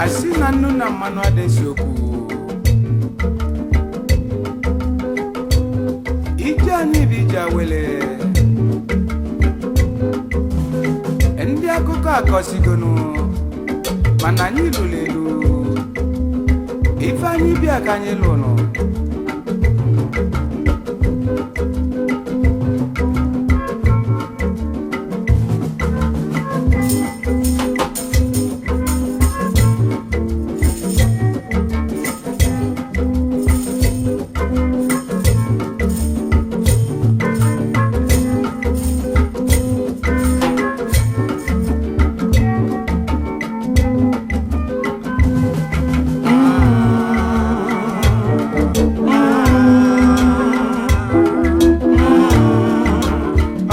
Asị na nnu na mmanụ adịghị okwu. Ije anyị bụ ije awele. Ndị akụkọ akọsigonu, mana anyị lụrụ elu. Ife anyị bịa ka anyị lụnụ.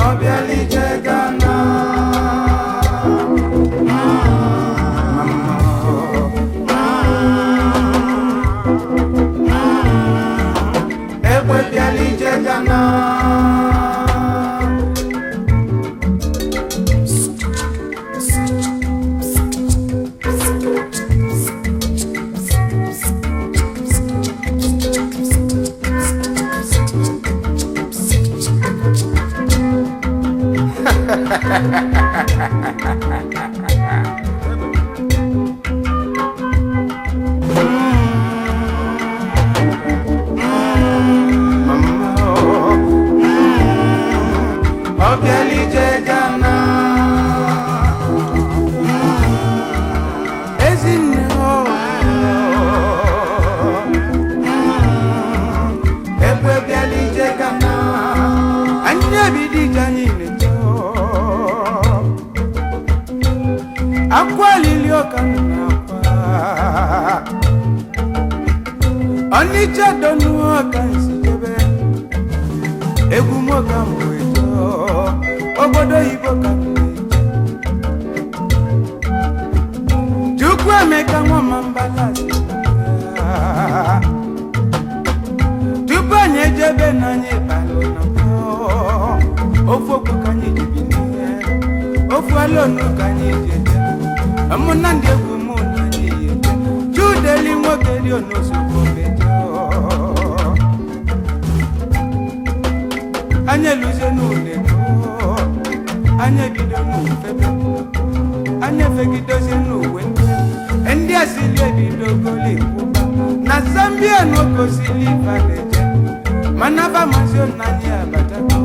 Ọbịalije Gana. Egbe bịalije Gana. Mama, oh. Ọbịalije Gana. Ezinne, oh. Egbe bịalije Gana. Anyị ebido ije anyị na-eje. Akwa lili ọka m na-akwa. Ọnịcha donu ọka nsi jebe. Egwu m ka m wee jọọ. Obodo oyibo ka m na-eje. Chukwu Emeka nwa mbala si ya. Tupu anyị ejebe na anyị balụ na mbụ. Ofu okwu ka anyị ji binie, ofu alonu ka anyị ji eje. Mụ na ndị egwu mụ na anyị yi eje. Chudeli nwoke dị onosogbo mejọ. Anyị eluzie n'ụlọ, anyị ebido n'ufebe, anyị efegidozie n'uwe. Ndị asili ebido goli kwụba na Zambia n'okosili ifaleje, mana bamazi na anyị abatago.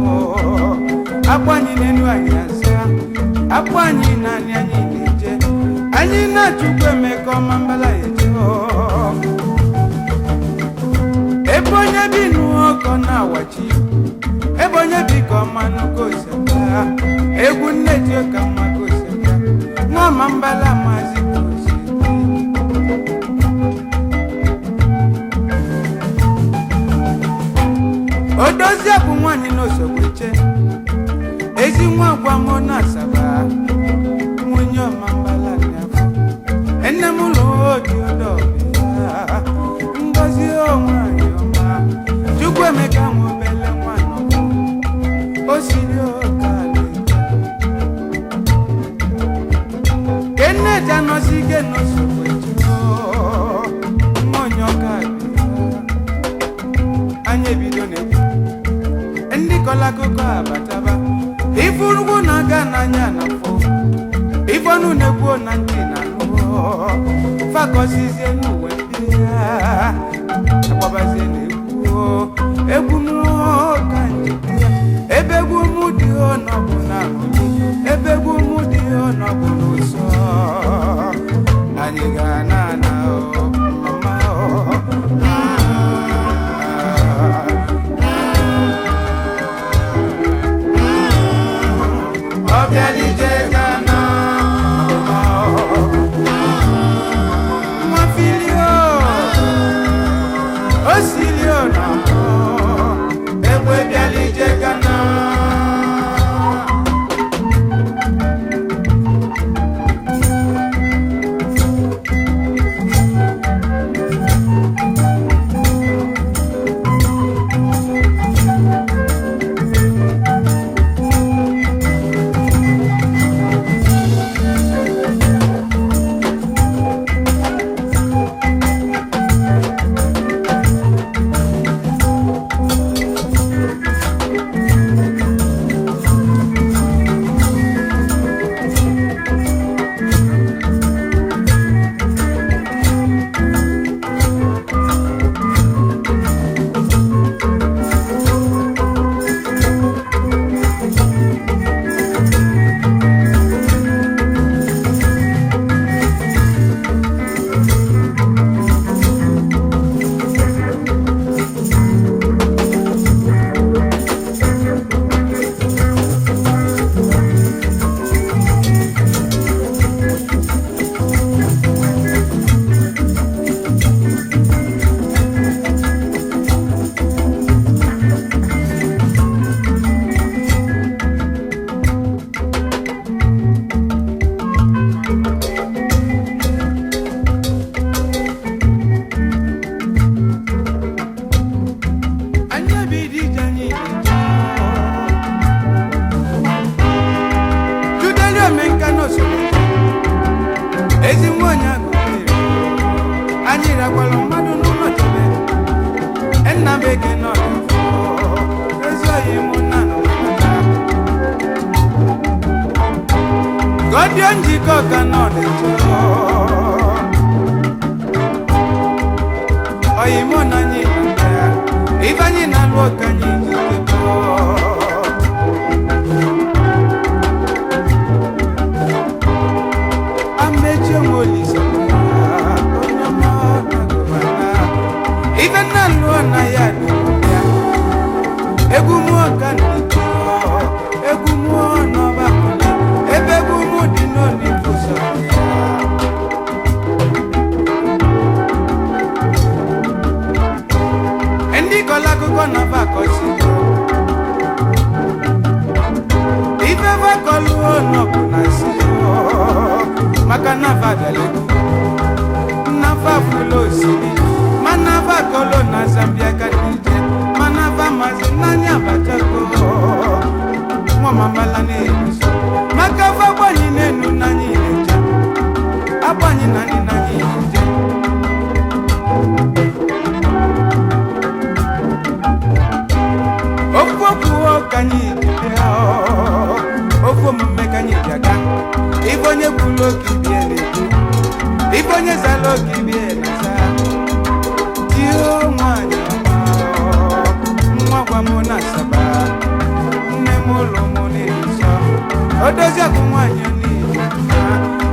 Akwa anyị n'elu anyị asa akwa anyị naanị anyị na-eje. Anyị na-achukwu Emeka ọma mbala eje. Ebe onye bi n'ụkọ na-awachi, ebe onye bi ka ọma nnukwu oseka. Egwu nne ji ka mma ka oseka nwa ma mbala mazi ka oseka. Odozie bụ nwaanyị n'osogbu che ezi nwa gwa m na Asaba, nwunye ọma mbala n'afọ. Nne m ụlọ oji ọdọbịa ngozi onwanyị ọma. Chukwu Emeka nwe obele nwa nọbụ o siri ọkala. Keneja nọsi ike n'osogbu eche nwa onye ọka bịa. Anyị ebido na-ekwu ndị kọla akụkọ abataba ifurugwu na-aga n'anya na fo ifonu na-ekwu na ntị na anụ fakọsizie n'uwe ndị ya akpọbazie na-ekwu egwu m ka njikwa. Ebe egwu m dị ọnọbụ na ahụli, ebe egwu m dị ọnọbụ n'ụsọ anyị ga na ana o mama o. Ọbịalije Gana. Nwa filio osilio na mbụ. Kpọtakwara mmadụ n'ụlọ chebe nna m eke nọ ezi oyi mụ na nọ. Gọdịọ njikọ ka nọ na-eche oyi mụ na anyị na ife anyị na-alụ ọka anyị ji kekọọ. Amechi onwe Olise, onye ọma na-agụbata. Ife nna lụọ na ya dị ya. Egwu mụọ ka na-eti, egwu mụọ n'ọba akụli, ebe egwu mụ dị n'onifu sọ ya. Ndị kọrọ akụkọ na fa akọsi ife fa kọlụọ nọbụ na si, maka na fa bịara egwu na fa fụlụ osiri, mana fa kọlụ na Zambia ka dị ije, mana fa mazi n'anya abachago nwa mamala na-ebuso maka fa gbanyi n'enu n'anya ileje agbanyi na ndị n'anya ileje. Okwu okwu ka anyị ji bịa, okwu omume ka anyị ji aga. Ife onye kwuru oke ibie na-ekwu, ife onye zara oke ibie na-aza. Tio nwanyị ọma, nwa gwa m na asaba nne m ụlọ m na-ezo odozi akụ nwanyị niile,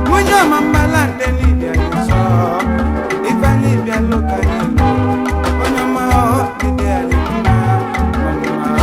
nwunye ọma mmala ndị niile anyị nsọ. Ife anyị bịalụ ka anyị lụ, onye ọma dịdị anyị mma mma.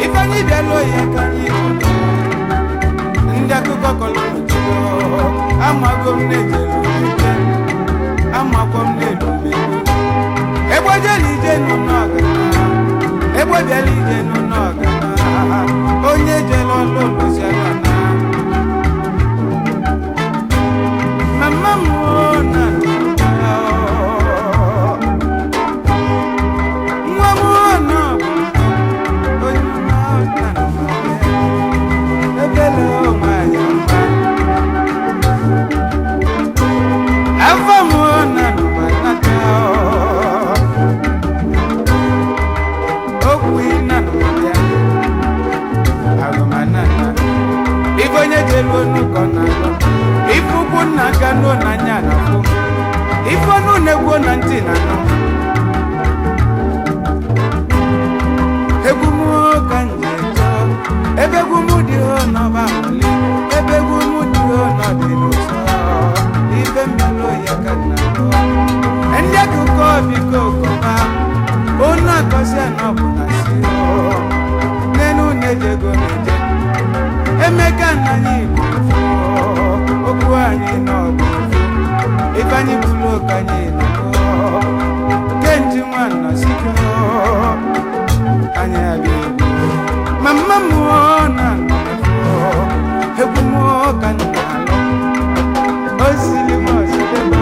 Ifeanyi bịa lụọ ya ka anyị hụrụ. Ndị akụkọ kọrọ n'ojigo amago m na-ejelu eje, amakwa m na-elu elu. Egbe jelu ije nụ n'ọgana, egbe bịala ije nụ n'ọgana, onye jere ọlụ lụziala na mama m na nna nwa m nọ bụ onye ọma na nna ebele nwanyị ọma. Afọ m na nna nata okwu na nna ya agụmanana ife onye jelu onu ka ọ na-alụ, ife ukwu nna ga nuo n'anya na afụ, ife ọnụ na-egwuo na ntị na anụ. Egwu m ka m ji eje, ebe egwu m dị ho n'ọba nwale, ebe egwu m dị ho n'ọdị n'ụsọ. Ife mmelụ ya ka nna gụọ ndị akụkọ biko kọba onu akọsịa na ọ bụ na si n'enu na-ejego na-eje. Emeka nna anyị bụ ofu, okwu anyị na ọ bụ ofu, ife anyị bụrụ oke anyị na-akọ kenji nwanna sike anyị abịa egwu mama mụọ na nna egwu mụọ ka nna alụ osili m osidebe.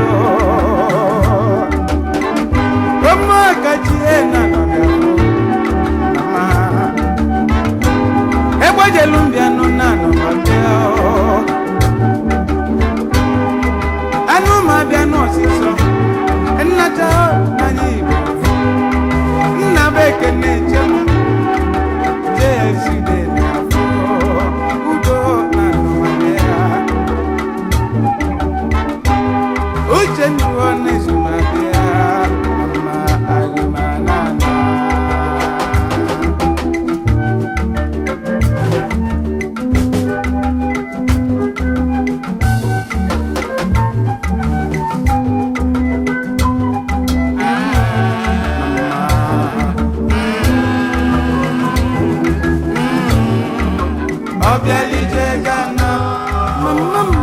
Ọbịalije gana. Mama.